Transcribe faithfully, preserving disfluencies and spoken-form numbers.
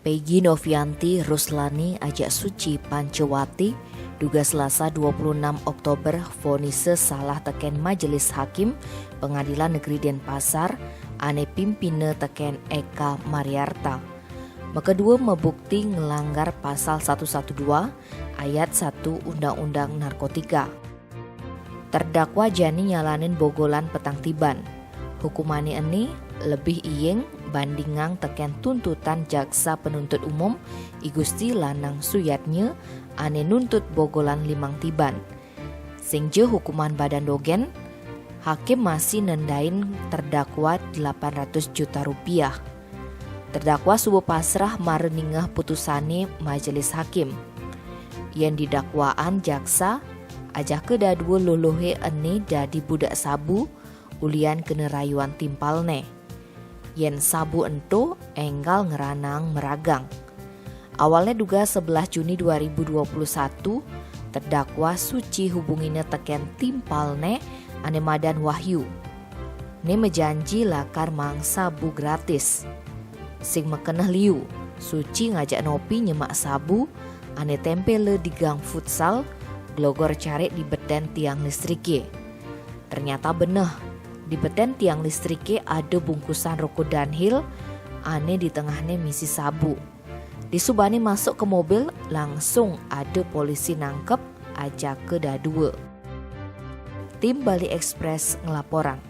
Peggy Novianti Ruslani ajak Suci Pancewati duga Selasa dua puluh enam Oktober vonise salah teken Majelis Hakim Pengadilan Negeri Denpasar ane pimpine teken Eka Mariarta. Mekedue mebukti ngelanggar Pasal satu satu dua ayat satu Undang-Undang Narkotika. Terdakwa jani nyalanin bogolan petang tiban. Hukumane ene lebih iyeng bandingang teken tuntutan jaksa penuntut umum I Gusti Lanang Suyatnya ane nuntut bogolan limang tiban. Sing je hukuman badan dogen, hakim masih nendain terdakwa delapan ratus juta rupiah. Terdakwa suba pasrah mara ningeh putusane majelis hakim. Yen didakwaan jaksa, ajaka dadua lolohe ene dadi budak sabu, ulian kena rayuan timpalne. Yen sabu ento enggal ngranang meragang. Awalne duga sebelas Juni dua ribu dua puluh satu, terdakwa Suci hubungine teken timpalne ane madan Wahyu. Ne mejanji lakar mang sabu gratis. Sing mekeneh liu, Suci ngajak Nopi nyemak sabu ane tempele di gang futsal, glogor carik di beten tiang listrike. Ternyata beneh, di beten tiang listrike ada bungkusan roko Dunhill ane di tengahne misi sabu. Disubane masuk ke mobil, langsung ada polisi nangkep ajaka dadua. Tim Bali Express ngelaporang.